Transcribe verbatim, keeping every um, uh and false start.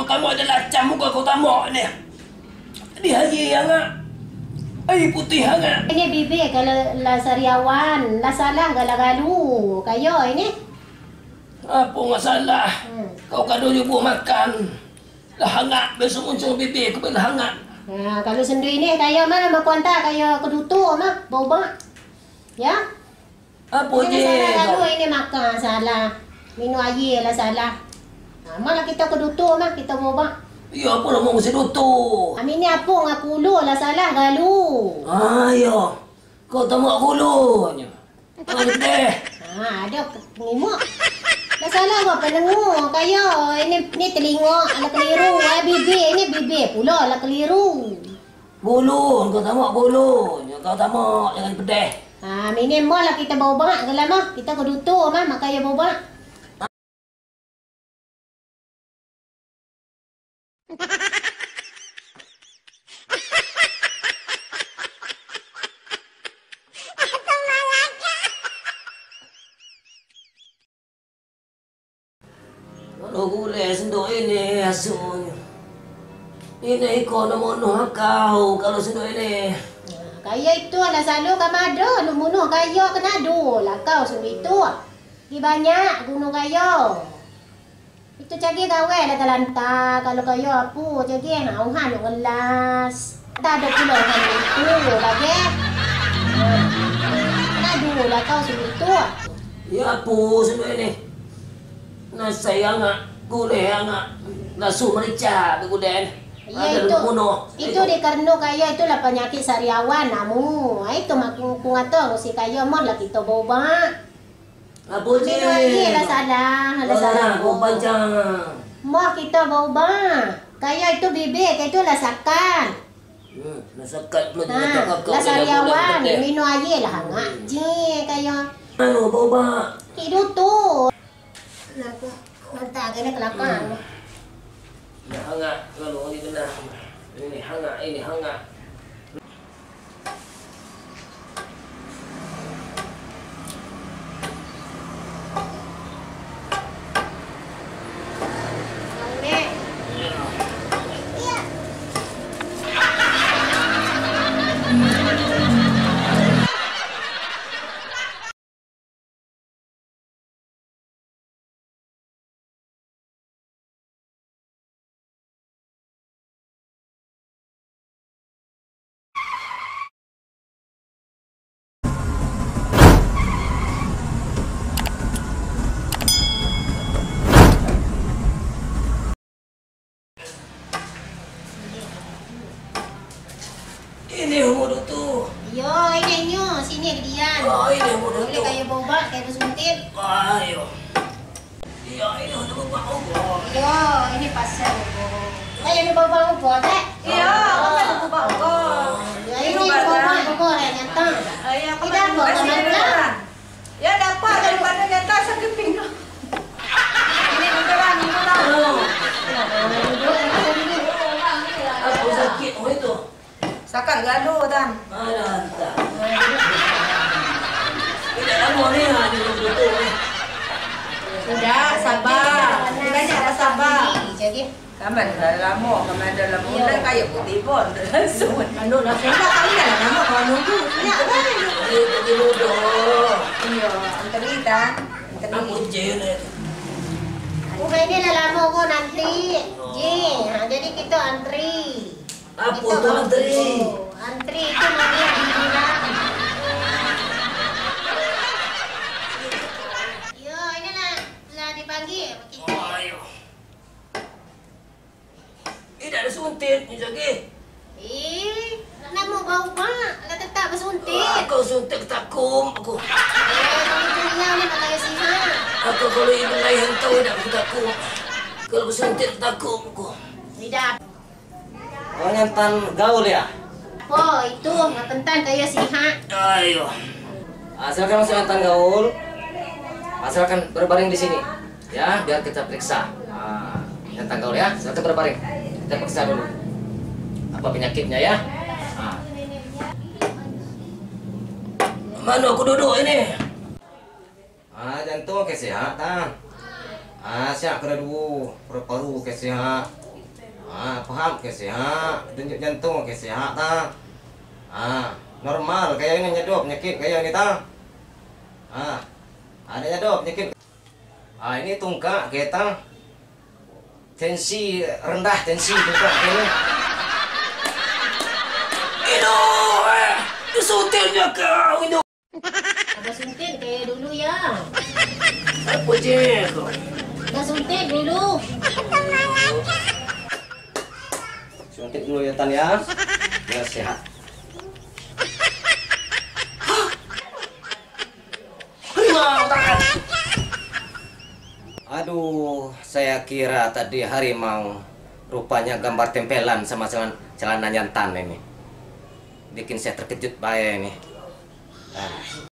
Kamu ado lacam muko kau tamak ni. Di aia angak. Aia putiah angak. Ini bibia kalau lah sariawan, lah salah galo-galo. Kayo ini. Apo masalah? Hmm. Kau kado jubuah makan. Lah angak, besok muncul bibia, aku lah angak. Nah, kalau sendiri ni, kayo mah, mah kuanta, kayo keduto mah, baubak. Ya? Apo ini je, salah lalu, kau? Ini makan salah. Minum aia lah salah. Nah, malah kita keduto mah, kita baubak. Iyo, apo lah mau mesti duto? Amin ni apo ngaku lu lah salah, galu. Ah, iyo. Kau tamak gulunyo. Tangan deh. Ha, ado ke-, ngimuk. Lah salah kau pendengar. Kayo, ini, ni telingo lah keliru. Eh, bibia, ini bibia pulo lah keliru. Gulun, kau tamak gulun. Kau tamak, jangan pedeh. Ha, minimal lah kita baubak, kalau mah. Kita keduto mah, makayo baubak. Kalau gulai sendok ini, asunyo. Ini iko nak munuh akau kalau sendok ini. Kayo itu lah salalu ka mado, lu munuh kayo kanado lah kau sendok itu. Di banyak gunung kayo. Itu cagi gawai lah talanta, kalau kayo apo cagi, ha, uhan nak ngelas. Tak ado pulo uhan itu, bagai. Nah, dulu lah kau sendiri tu. Ya apo sendiri ni? Nasai angak, gulai angak, nasu merica begudai. Iya, itu. Itu dikareno kayo itulah panyakik sariawan namu. Ai tu mak-, ku ngato si kayo mah lah kito baubak. Apo je? Minum aia lah salah, lah salah. Baubak. Mah kito baubak. Kayo itu bibia, kayo itu lah sakan. Hmm, lah sakan pulo. Ha, lah sariawan, minum aia lah angak je kayo. Anu, baubak. Hidup tu. Nah, aku mantap kena kelakar. Hmm. Nah, angak, lalu ni kena. Ini angak, ini angak. Ini umur tu. Iyo, ini nyo, sini ke dian. Oh, ini umur tu. Boleh kayo baubak, kayo basuntik. Ayo. Iyo, ini umur baubak. Iyo, ini pasal. Kayo ni baubak ugo, tak? Iyo, kayo baubak ugo. Iyo, ini baubak ugo, eh, nyata. Iyo, kita baubak. Ya, dapat daripada nyata sakit pinggang. Ini beneran, ini beneran. Apo sakik awak tu? Sakik galo, Tan. Alah, Tan. Tidak lamo ni, ha, di rumah tu ni. Sudah, sabar. Kita ni sabar. Jadi, Kaman lah lamo, kaman dah lamo. Iyo. Dah kayak putih pun, langsung. Anu, langsung dah kami dah lamo, kalau nunggu. Nyak, kan? Iyo, anteri, Tan. Anteri. Apo je ni? Bukan ini lah lamo ko nanti. Ji, ha, jadi kita antri. Apo tu antri? Antri itu namanya giliran. Iyo, ini lah, lah dipanggil. Oh, ayo. Indak basuntik, Nyi Sagi. Ih, namo baubak, lah tetap basuntik. Ah, kau suntik takuik aku. Eh, kau itu riang ni pakai sihat. Aku kalau ibu lai hantau indak aku takuik. Kalau basuntik takuik aku. Tidak. Kau nyantan gaul ya? Apo itu, ngapentan kayo sihat. Ayo. Ah, silakan masuk nyantan gaul. Ah, silakan berbaring di sini. Ya, biar kita periksa. Ah, nyantan gaul ya, silakan berbaring. Kita periksa dulu. Apa penyakitnya ya? Ah. Mano aku duduk ini? Ah, jantung oke sehat, Tan. Ah, sehat kado duo, paru-paru oke sehat. Ah, paham ke sehat, denyut jantung ke sehat ta. Ah, normal kayo ini nyo do panyakik kayo ini ta. Ah, ado nyo do panyakik. Ah, ini tungkak ke ta. Tensi rendah, tensi tungkak ke ini. Ino, eh, disuntiknyo kau, Ino. Abah suntik kayak dulu ya. Apa je kau? Abah suntik dulu. Suntik dulu ya, Tan, ya. Biar sehat. Harimau, Tan. Aduh, saya kira tadi harimau. Rupanya gambar tempelan sama celan-, celana jantan ini. Bikin saya terkejut bae ini.